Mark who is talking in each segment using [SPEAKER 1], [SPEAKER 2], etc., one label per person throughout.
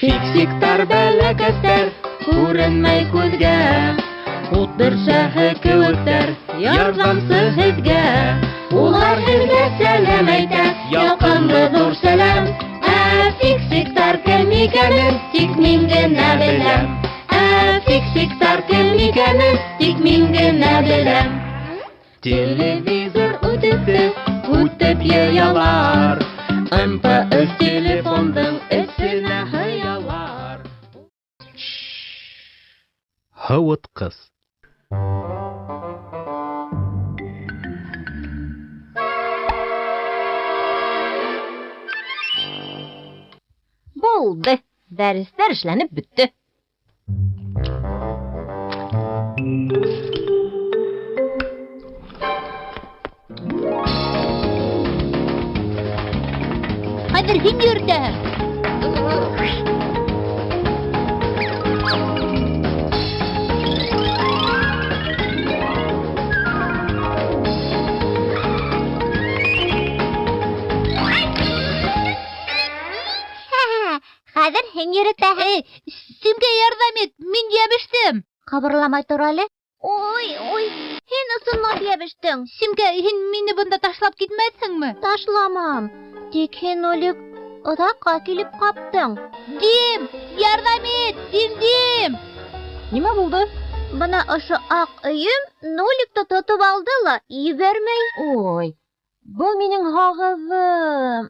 [SPEAKER 1] Фиксиктар бәләкәстәр күренмәй күҙгә, ут бөрсәһе кеүектәр ярҙамсы һеҙгә. Улар һеҙгә сәләм әйтә, ялҡынлы ҙур сәләм. Ә фиксиктар кем икәнен тик мин генә беләм. Ә фиксиктар кем икәнен тик мин генә беләм. Телевизор үтекте үтеп йыялар, МТС телефондың эсенә һыялар.
[SPEAKER 2] Һыуытҡыс.
[SPEAKER 3] Булды. Дәрестәр эшләнеп бөттө.
[SPEAKER 4] Хәҙер һин йөрөтәһең.
[SPEAKER 5] Хәҙер һин йөрөтәһең.
[SPEAKER 4] Эй, Симгә ярҙам ит, мин йәбештем.
[SPEAKER 5] Ҡыбырламай тор әле. Ой, ой, һин ысынлап йәбештең.
[SPEAKER 4] Симгә, һин мине бында ташлап китмәҫһеңме?
[SPEAKER 5] Ташламам. Тик һин, Нолик, оҙаҡҡа килеп ҡаптың.
[SPEAKER 4] Дим, ярҙам ит, Дим, Дим.
[SPEAKER 3] Нимә булды?
[SPEAKER 5] Бына ошо аҡ өйөм Ноликты тотоп алды ла ебәрмәй.
[SPEAKER 3] Ой, был минең һағыҙым.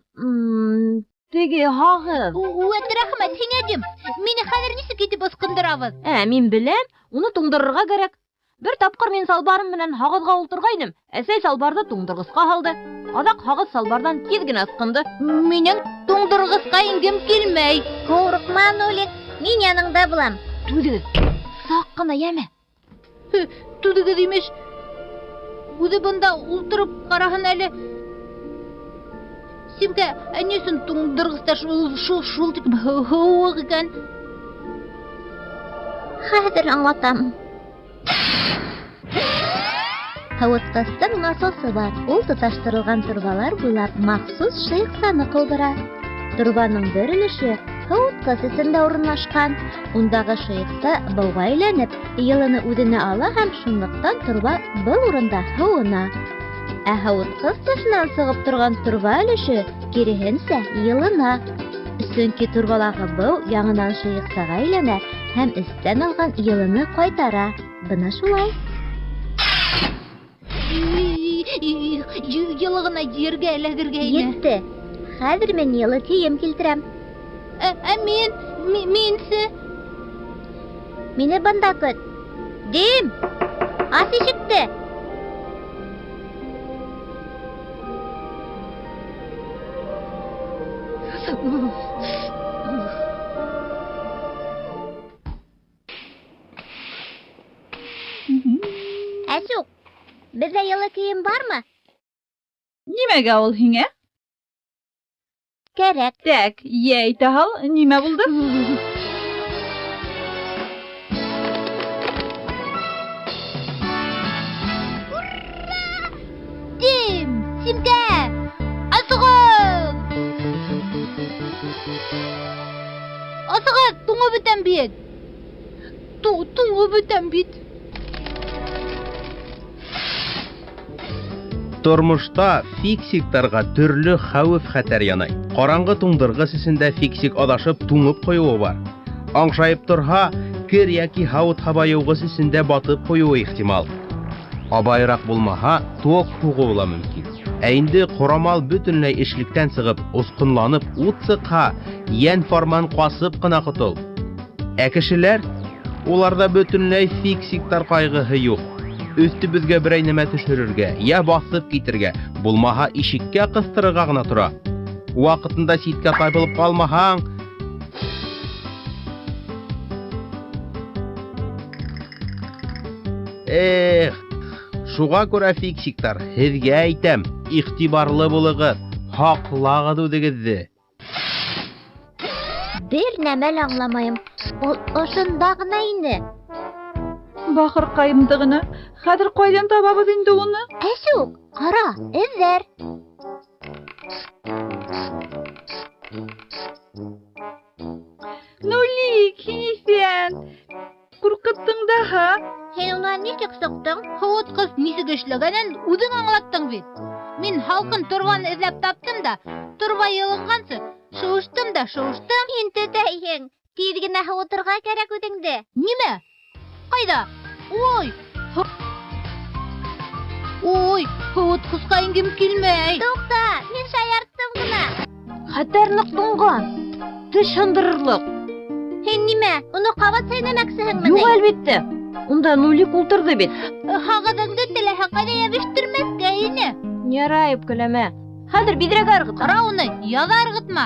[SPEAKER 3] Теге һағыҙ.
[SPEAKER 4] Үәт рәхмәт һиңә, Дим. Мине хәҙер нисек итеп ысҡындырабыҙ?
[SPEAKER 3] Ә, мин беләм, уны туңдырырға кәрәк. Бер тапҡыр мин салбарым менән һағыҙға ултырғайным, әсәй салбарҙы туңдырғысҡа һалды. Аҙаҡ һағыҙ салбарҙан тиҙ генә ысҡынды.
[SPEAKER 4] Минең туңдырғысҡа ингем килмәй.
[SPEAKER 5] Ҡурҡма, Нолик, мин яныңда булам.
[SPEAKER 3] Түҙегеҙ, саҡ ҡына, йәме?
[SPEAKER 4] Түҙегеҙ, имеш. Үҙе бында ултырып ҡараһын әле. Симкә, ә ни өсөн туңдырғыста шул, шул, шул тиклем һыуыҡ икән?
[SPEAKER 5] Хәҙер аңлатам. Һыуытҡыстың насосы бар. Ул тоташтырылған торбалар буйлап махсус шыйыҡсаны ҡыуҙыра. Торбаның бер өлөшө һыуытҡыс эсендә урынлашҡан. Ундағы шыйыҡса быуға әйләнеп, йылыны үҙенә ала һәм шунлыҡтан торба был урында һыуына. Ә һыуытҡыс тышынан сығып торған торба өлөшө киреһенсә йылына. Сөнки торбалағы быу яңынан шыйыҡсаға әйләнә һәм эстән алған йылыны ҡайтара. Бына шулай.
[SPEAKER 4] Йылы ғына ергә эләгергә ине.
[SPEAKER 5] Етте. Хәҙер мин йылы кейем килтерәм.
[SPEAKER 4] Ә мин, минсе?
[SPEAKER 5] Мине бында көт. Дим, ас ишекте. Әсүк, беҙҙә йылы кейем бармы?
[SPEAKER 6] Нимәгә ул һиңә?
[SPEAKER 5] Кәрәк.
[SPEAKER 6] Тәк, йә әйтә һал, нимә булды?
[SPEAKER 4] Дим, Симгә, асығыҙ! Асығыҙ, туңып бөтәм бит. Туңып бөтәм бит.
[SPEAKER 2] Тормошта фиксиктарға төрлө хәүеф-хәтәр янай. Ҡараңғы туңдырғыс эсендә фиксик аҙашып туңып ҡуйыуы бар. Аңшайып торһа, кер йәки һауыт-һаба йыуғыс эсендә батып ҡуйыуы ихтимал. Абайыраҡ булмаһа, ток һуғыуы ла мөмкин. Ә инде ҡорамал бөтөнләй эшлектән сығып, осҡонланып ут сыҡһа, йән фарман ҡасып ҡына ҡотол. Ә кешеләр, уларҙа бөтөнләй фиксиктар ҡайғыһы юҡ. Өҫтөбөҙгә берәй нәмә төшөрөргә, йә баҫып китергә, булмаһа ишеккә ҡыҫтырырға ғына тора. Ваҡытында ситкә тайпылып ҡалмаһаң, эх, шуға күрә фиксиктар, һеҙгә әйтәм, иғтибарлы булығыҙ, һаҡлағыҙ үҙегеҙҙе.
[SPEAKER 5] Бер нәмә лә аңламайым. Ул ошонда ғына ине.
[SPEAKER 6] Бахырҡайымды ғына. Хәҙер ҡайҙан табабыҙ инде уны?
[SPEAKER 5] Әсүк, ҡара, эҙҙәр.
[SPEAKER 4] Нисек эшләгәнен үҙең аңлаттың бит. Мин һалҡын торбаны эҙләп таптым да, торба йылынғансы шыуыштым да шыуыштым.
[SPEAKER 5] Һин төтәйһең. Тиҙ генә һыуытырға кәрәк үҙеңде.
[SPEAKER 4] Нимә? Ҡайҙа? Ой! Ой, һыуытҡысҡа ингем килмәй.
[SPEAKER 5] Туҡта, мин шаярттым ғына.
[SPEAKER 3] Хәтәр ныҡ туңған. Теш һындырырлыҡ.
[SPEAKER 5] Һин нимә, уны ҡабат сәйнәмәксеһеңме?
[SPEAKER 3] Юҡ, әлбиттә. Унда нулик ултырҙы бит.
[SPEAKER 4] Һағыҙыңды теләһә ҡайҙа йәбештермәҫкә ине.
[SPEAKER 3] Ярай, үпкәләмә. Хәҙер биҙрәгә ырғытам.
[SPEAKER 4] Ҡара уны, яҙа ырғытма.